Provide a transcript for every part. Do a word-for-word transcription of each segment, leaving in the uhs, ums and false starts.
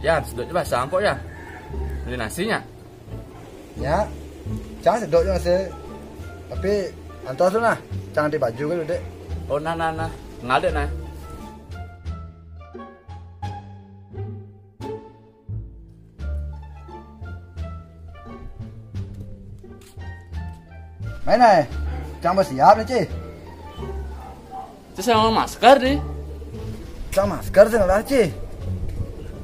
Ya, sedot je basang kok ya. Beli nasi nyak? Nyak, cang sedot je masih. Tapi antos lu nah, cang di baju ke lu, Dek. Oh, nah, nah, nah. Ngalek nah. Mai nai, cang besiap ni, Ci. Ci, sing nganggo masker, di. Cang masker sing lah, Ci.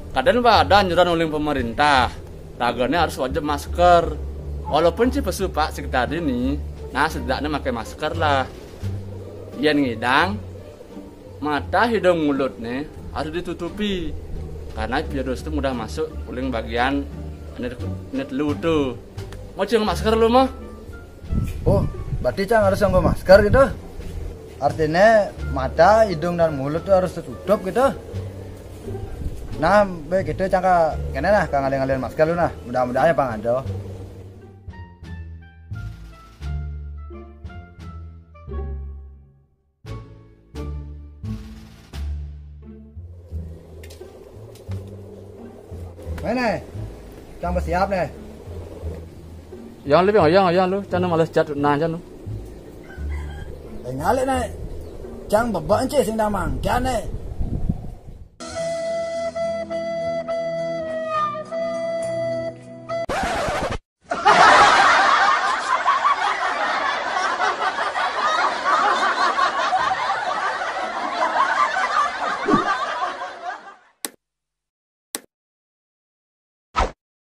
Kadang, Pak, ada anjuran uling pemerintah. Ragane harus wajib masker. Walaupun ci pesu, Pak, sing tadi ni, nah, setidaknya pakai masker lah. Yen ngidang, mata, hidung, mulut nih harus ditutupi. Karena virus itu mudah masuk uling bagian ini, ini telu tuh. Mau cing masker lu mah? Oh, berarti cang harus nganggo masker gitu? Artinya mata, hidung, dan mulut tuh harus tertutup gitu? Nah, baik gitu cang ka, kene nah, ka ngalih-ngalihin masker lu nah. Mudah-mudahan ya pang ada. Mai nai, cang besiap nai. Yang lebih ngoyang, ngoyang lu, cang males jat nah, cang lu. Eh, ngalek nai. Cang bebek, Ci, sing damang. Kian nai,